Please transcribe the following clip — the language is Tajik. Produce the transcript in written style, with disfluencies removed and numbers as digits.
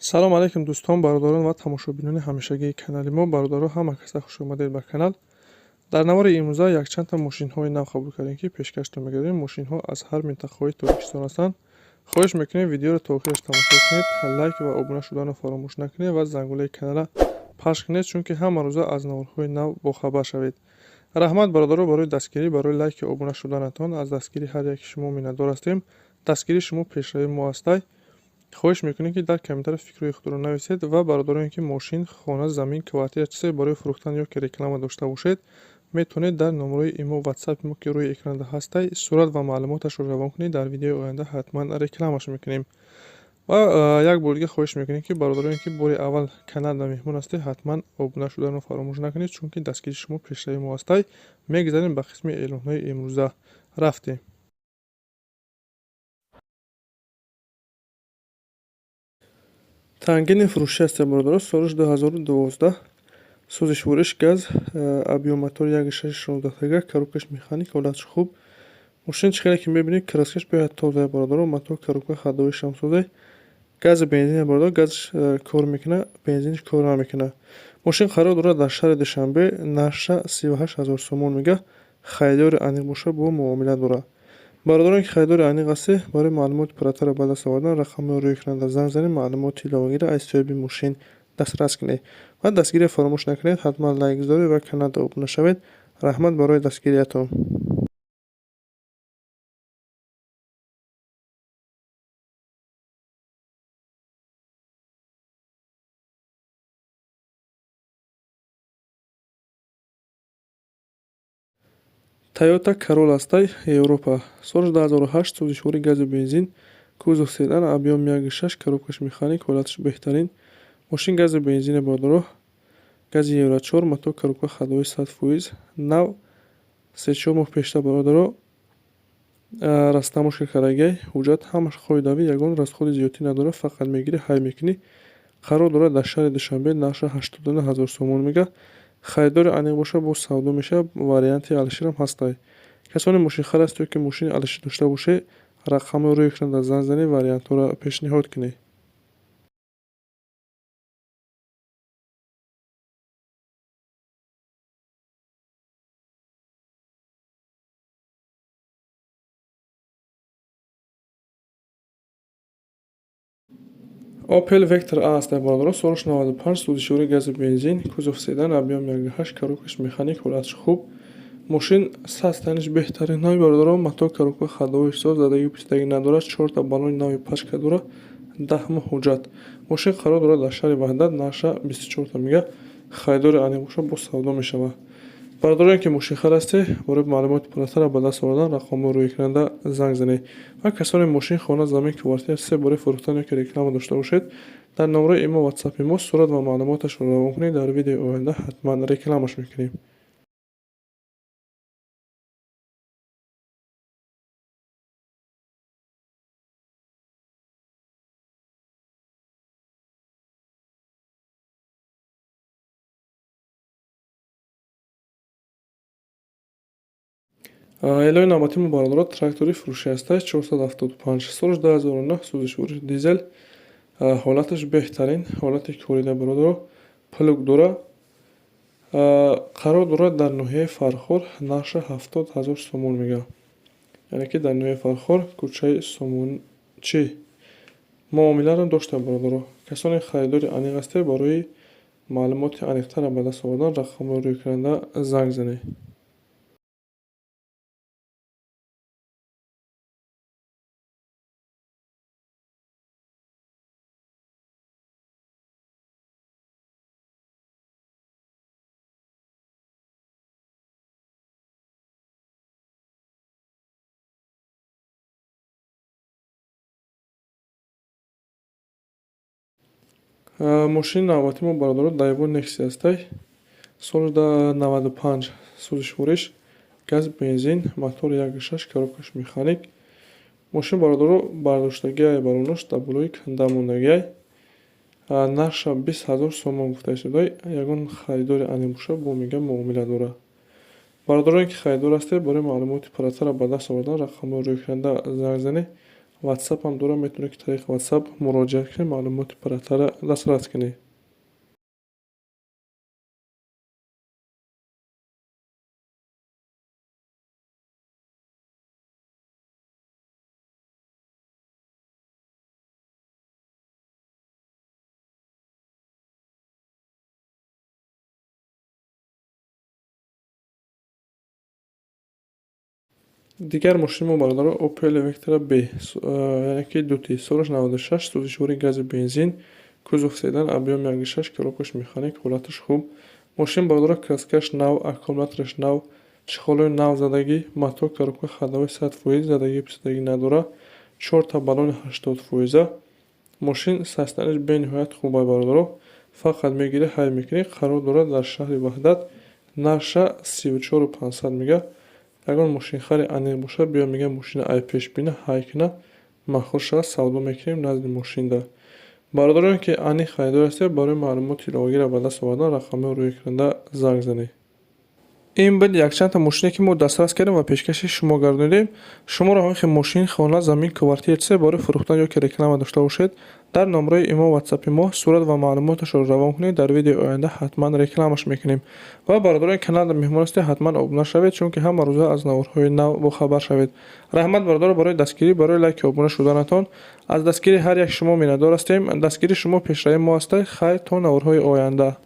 Салом алейкум, дӯстон, бародарон ва тамошобинони ҳамешагии канали мо. Бародаро, ҳама каса хуш омадед ба канал. Дар навори имрӯза якчандта мошинҳои нав қабул кардем, ки пешкаштон мегардем. Мошинҳо аз ҳар минтақаҳои Тоҷикистон ҳастанд. Хоҳиш мекунем, видеоро то охираш тамошо кунед, лайк ва обуна шуданро фаромӯш накунед ва зангулаи каналра пахш кунед, чунки ҳама рӯза аз наворҳои нав бохабар шавед. Раҳмат, бародаро, барои дастгирӣ, барои лайки обуна шуданатон. Аз дастгирии ҳар яки шумо миннатдор ҳастем. Дастгирии шумо пешравии мо ҳастай. Хоҳиш мекунем, ки дар комментария фикрҳои худро нависед ва бародароне, ки мошин, хона, замин, квартира, чизе барои фурӯхтан ё ки реклама дошта бошед, метавонед дар номерои имо, ватсапи мо, ки рӯи экранда ҳастай, сурат ва маълумоташро равон кунед. Дар видеои оянда ҳатман рекламаш мекунем. Ва як бор дига хоҳиш мекунем, ки бародароне, ки бори аввал каналда меҳмон ҳастед, ҳатман обуна шуданро фаромӯш накунед, чунки дастгирии шумо пешравии мо ҳастай. Мегузарем ба қисми эълонҳои имрӯза. Рафтем. Тангини фурӯшӣ ҳастем, бародаро. Солиш 2012, сӯзишвориш газ, объём мотор 1,6 тага, коробкаш механик, ҳолатш хуб. Мошин, чӣ хеле ки мебинед, краскаш беҳад тоза, бародаро. Мотор, коробка, ходовойшам созай. Гази бензин, бародаро, газш кор мекунад, бензинш кор намекунад. Мошин қарор дорад дар шаҳри Душанбе, нархша 38 000 сомон мега. Харидори аниқ боша, бо муомила дорад. Бародарон, ки харидори аниқ ҳастед, барои маълумоти пурратарро ба даст овардан рақамҳои рӯи экранда занг занед, маълумоти иловагиро аз соҳиби мошин дастрас кунед ва дастгириро фаромӯш накунед. Ҳатман лайк гузоред ва каналда обуна шавед. Раҳмат барои дастгириятон. Тойота Королла ҳастай, Европа, соли 2008, сӯзишвори газу бензин, кузов седан, объём 1,6, коробкаш механик, ҳолаташ беҳтарин. Мошин газу бензине, бародаро, гази евро 4, мотор, коробка, ходовой 100% нав. 3-4 моҳ пештар, бародаро, растаможка кардагиай. Ҳуҷҷат ҳамаш қоидави, ягон расходи зиёдтӣ надорад, фақат мегирӣ, ҳай мекунӣ. Қарор дорад дар шаҳри Душанбе, нархша 89 000 сомон мега. Харидори аниқ боша, боз савдо мешавад, варианти алиширам ҳастай. Касоне мошинхар аст ё ки мошини алишир дошта бошед, рақамҳои рӯи экранда занг занед, вариантҳоро пешниҳод кунед. Opel Vectra A ҳастай, бародаро, солаш 95, сӯзишвори газу бензин, кузов седан, объём 1,8, коробкаш механик, ҳолаташ хуб. Мошин состоянияш беҳтарин нави, бародаро. Мотор, коробка, ходовойш соз, задагӣ пистагӣ надорад, чорта баллони нави пачка дорад, 10 моҳ ҳуҷҷат. Мошин қарор дорад дар шаҳри Ваҳдат, нархша 24 мега. Харидори аниқ боша, боз савдо мешавад. Бародароне, ки мошинхар ҳастед, барои маълумоти пурратарро ба даст овардан рақамҳои рӯи экранда занг занед ва касоне мошин, хона, замин, квартира, чизе барои фурӯхтан ё ки реклама дошта бошед, дар номерои имо, ватсапи мо сурат ва маълумоташро равон кунед. Дар видеои оянда ҳатман рекламаш мекунем. Эълони навбатии мо, бародаро, трактори фурӯшӣ ҳастай, 475, солаш 2009, сӯзишвориш дизел, ҳолаташ беҳтарин, ҳолати корида, бародаро, плуг дора. Қарор дорад дар ноҳияи Фархор, нархша 70 000 сомон мега. Яъне ки дар ноҳияи Фархор, кӯчаи Сомончӣ. Муомиларо дошта, бародаро. Касоне харидори аниқ ҳастед, барои маълумоти аниқтарро ба даст овардан рақамҳои рӯи экранда занг занед. Мошини навбатии мо, бародаро, Daewoo Nexia ҳастай, соли 95, сӯзишвориш газ бензин, мотор 1,6, коробкаш механик. Мошин, бародаро, бардоштагиай, баронош дар болои канда мондагиай. Нархша 20 000 сомон гуфта истодай. Ягон харидори аниқ боша, бо мега муомила дорад. Бародароне, ки харидор ҳастед, барои маълумоти пурратарро ба даст овардан рақамҳои рӯи экранда занг занед. WhatsApp ҳам дорад, метавонед ки тариқи WhatsApp муроҷиат кунед, маълумоти пурратарро дастрас кунед. Дигар мошини мо, бародаро, Opel Vectra B, яъне ки дути, солаш 96, сӯзишвори гази бензин, кузов седан, объём 1,6, коробкаш механик, ҳолаташ хуб. Мошин, бародаро, краскаш нав, аккумулятораш нав, чехолои нав задагӣ, мотор, коробка ходовой 100%, задагӣ писадагӣ надорад, чорта баллони 80%. Мошин состоянияш бениҳоят хуб, бародаро. Фақат мегирӣ, ҳай мекунӣ. Қарор дорад дар шаҳри Ваҳдат, нарша 34 500 мега. Ягон мошинхари аниқ бошад, биё, мега, мошина ай пеш бина, ҳай кина, маъқул шавад, савдо мекунем назди мошинда. Бародароне ки аниқ харидор ҳастед, барои маълумоти иловагиро ба даст овардан рақамҳои рӯи экранда занг занед. Ин буд якчандта мошине, ки мо дастрас кардем ва пешкаши шумо гардонидем. Шуморо ҳамин хел мошин, хона, замин, квартира, чизе барои фурӯхтан ё ки реклама дошта бошед, дар номраи имо, ватсапи мо сурат ва маълумоташро равон кунед, дар видеои оянда ҳатман рекламаш мекунем. Ва бародарони канал меҳмон ҳастед, ҳатман обуна шавед, чунки ҳама рӯза аз наворҳои нав бохабар шавед. Раҳмат, бародаро, барои дастгирӣ, барои лайки обуна шуданатон. Аз дастгирии ҳар як шумо миннатдор ҳастем. Дастгирии шумо пешравии мо аст. Хайр, то наворҳои оянда.